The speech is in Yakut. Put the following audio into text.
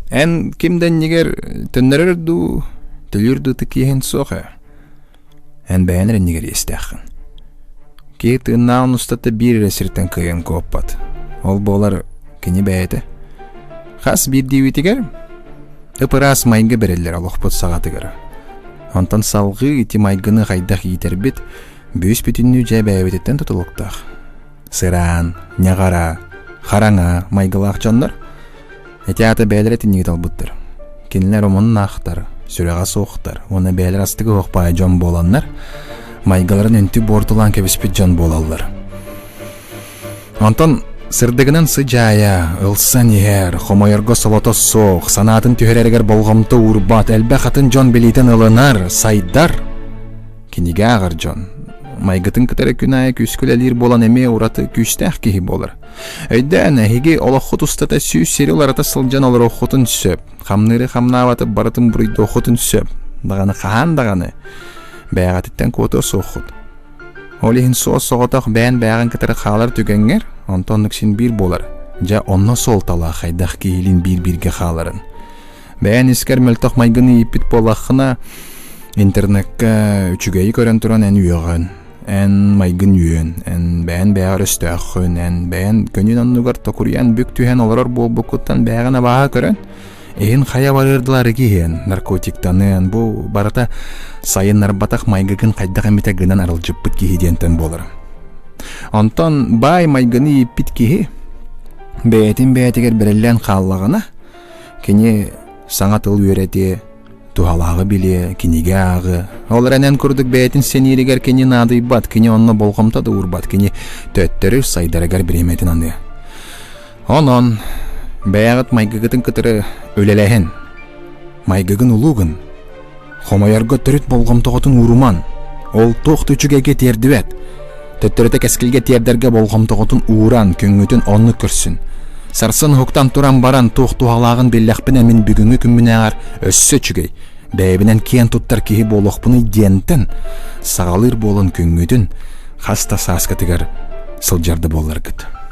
Эн ким да иннигэр төннөрөр дуу, төлүүр дуу тикиэһин суох ээ. Эн бэйэн эрэ иннигэр иэстээххин. Киһи тыыннааҕын устата биир эрэ сиртэн кыайан куоппат. Ол буолар кини бэйэтэ. Хас биирдиибитигэр ып-ыраас майгы бэриллэр олохпут саҕатыгар. Онтон салҕыы ити майгыны хайдах иитэрбит бүүс-бүтүннүү дьэ бэйэбититтэн тутулуктаах. Сыраан, ньаҕара, хараҥа майгылаах дьоннор ити аата бэйэлэрэ итинниги талбыттар. Кинилэр омуннаахтар, сүрэҕэ суохтар уонна бэйэлэр астык уһуохпаайа дьон буоланнар, майгыларын үнтү буортулаан кэбиспит дьон буолаллар. Онтон сырдыгынан сыдьаайа, ылсан иһэр, хомойорго солото суох, санаатын түһэрэригэр болҕомто уурбат, элбэх атын дьон билиитин ылынар, сайдар. Кинигэ ааҕар дьон майгытын кытары күн аайы күүскэ үлэлиир буолан эмиэ ураты күүстээх киһи буолар. Өйдөөн, эһиги олоххут устата сүүс сири уларыта сылдьан олоруоххутун сөп. Хамныыры хамнаабаты барытын буруйдуоххутун сөп. Даҕаны хаһан даҕаны бэйэҕититтэн куотуо суоххут. Ол иһин суос-соҕотох бэйэн бэйэҕин кытары хаалар түгэҥҥэр, онтон оннук син биир буолар. Дьэ, онно суолталаах хайдах киһилиин биир-бииргэ хааларын. Бэйэн искэр мөлтөх майгыны ииппит буоллаххына, интернеккэ үчүгэйи көрөн туран эн үөҕэн, эн майгын үөн, эн бэйэн бэйэҕэр өстөөххүн, эн бэйэн көнүн оннугар токуруйан бүк түһэн олорор буолбуккуттан бэйэҕин абааһы көрөн, иһин хайа барыырдылар киһиэн, наркотиктаныан, бу барыта сайыннарбатах майгыгын хайдах эмитэ гынан аралдьыппыт киһи диэнтэн буолар. Онтон баай майгыны ииппит киһи бэйэтин бэйэтигэр бэриллэн хааллаҕына, Кини саҥа тыл үөрэтиэ, туһалааҕы билиэ, кинигэ ааҕыа. Ол эрэн эн курдук бэйэтин сэнииригэр кини наадыйбат, кини онно болҕомто да уурбат, кини төттөрү сайдарыгар бириэмэтин аныа. Онон бэйэҕит майгыгытын кытары үлэлэһин. Майгыгын улуугун. Хомойорго төрүт болҕомтоҕутун ууруман. Ол туох да үчүгэйгэ тиэрдибэт. Төттөрүтэ кэскилгэ тиэрдэргэ болҕомтоҕутун ууран, күҥҥүтүн оннук көрсүн. Сарсын уһуктан туран баран туох туһалааҕын биллэхпинэ мин бүгүҥҥү күммүнээҕэр өссө үчүгэй, бэйэбинэн киэн туттар киһи буолуохпунуй диэнтэн саҕалыыр буолан күҥҥүтүн хас да сааскытыгар сылдьар да буолларгыт.